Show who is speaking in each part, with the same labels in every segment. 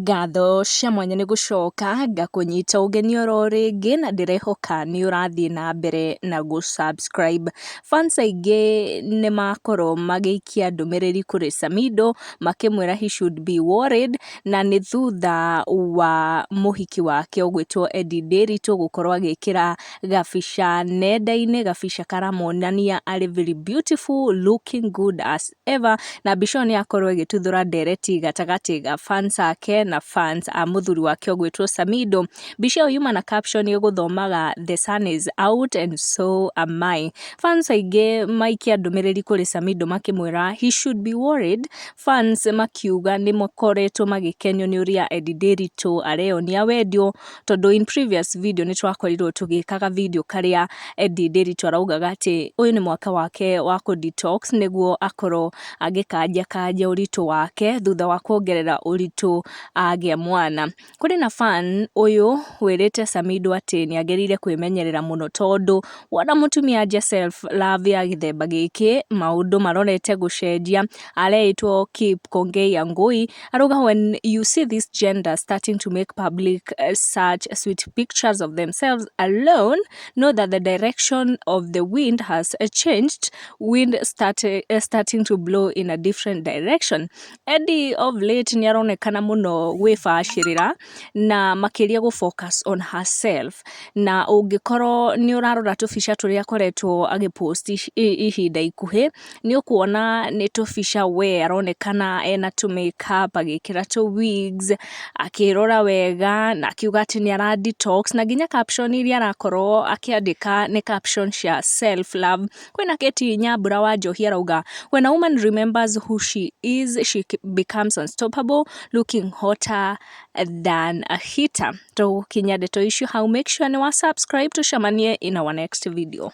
Speaker 1: Ngatho cia mwanya nĩ gũcoka ngakũnyita ũgeni oro rĩngĩ, na ndĩrehoka nĩ ũrathiĩ na mbere na gũ subscribe. Fans aingĩ nĩ makorwo magĩikia ndũmĩrĩri kũrĩ Samido makĩmwĩra he should be worried, na nĩ thutha wa mũhiki wake ũgwĩtwo Eddie Ndiritu gũkorwo agĩkĩra gabica nenda-inĩ, gabica karamonania arĩ very beautiful, looking good as ever. Na mbica ĩyo nĩ yakorwo ĩgĩtuthũra ndereti gatagatĩ ga fans ake na fans a mũthuri wake ũgwĩtwo Samido. Mbica ĩyo yuma na caption ĩgũthomaga "The sun is out and so am I". Fans aingĩ maikia ndũmĩrĩri kũrĩ Samido makĩmwĩra he should be worried. Fans makiuga nĩ makoretwo magĩkenio nĩ ũrĩa Eddie Ndiritu areyonia wendio, tondũ in previous video nĩ twakorirwo tũgĩkaga video karĩa Eddie Ndiritu araugaga atĩ ũyũ nĩ mwaka wake wa kũ detox nĩguo akorwo agĩkanja kanja ũritũ wake thutha wa kuongerera ũritũ agĩa mwana. Kũrĩ na fan ũyũ wĩrĩte Samido atĩ nĩ agĩrĩire kwĩmenyerera mũno, tondũ wona mũtumia anjia self love ya gĩthemba gĩkĩ, maũndũ marorete gũcenjia. Areĩtwo Kip Kongei Angui, arauga, "When you see this gender starting to make public such sweet pictures of themselves alone, know that the direction of the wind has changed, wind starting to blow in a different direction." Eddie of late nĩ aronekana mũno gwĩbacĩrĩra na makĩria gũ focus on herself, na ũngĩkorwo nĩ ũrarora tũbica tũrĩa akoretwo agĩpost ihinda ikuhĩ, nĩ ũkuona nĩ tũbica we aronekana ena tũ makeup, agĩkĩra tũ wigs, akĩrora wega na akiuga atĩ nĩ ara detox, na nginya caption iria arakorwo akĩandĩka nĩ caption cia self love. Kwĩna Kate Nyambura wa Njohi arauga, "When a woman remembers who she is, she becomes unstoppable, looking hotter than a heater." Tũgũkinya ndeto icio hau. Make sure nĩ wa subscribe, tũcemanie in our next video.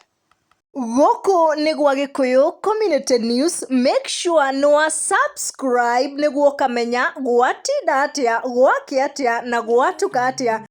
Speaker 2: Gũkũ nĩ gwa Gĩkũyũ Community News. Make sure nĩ wa subscribe nĩguo ũkamenya gwatinda atĩa, gwakĩa atĩa na gwatuka atĩa.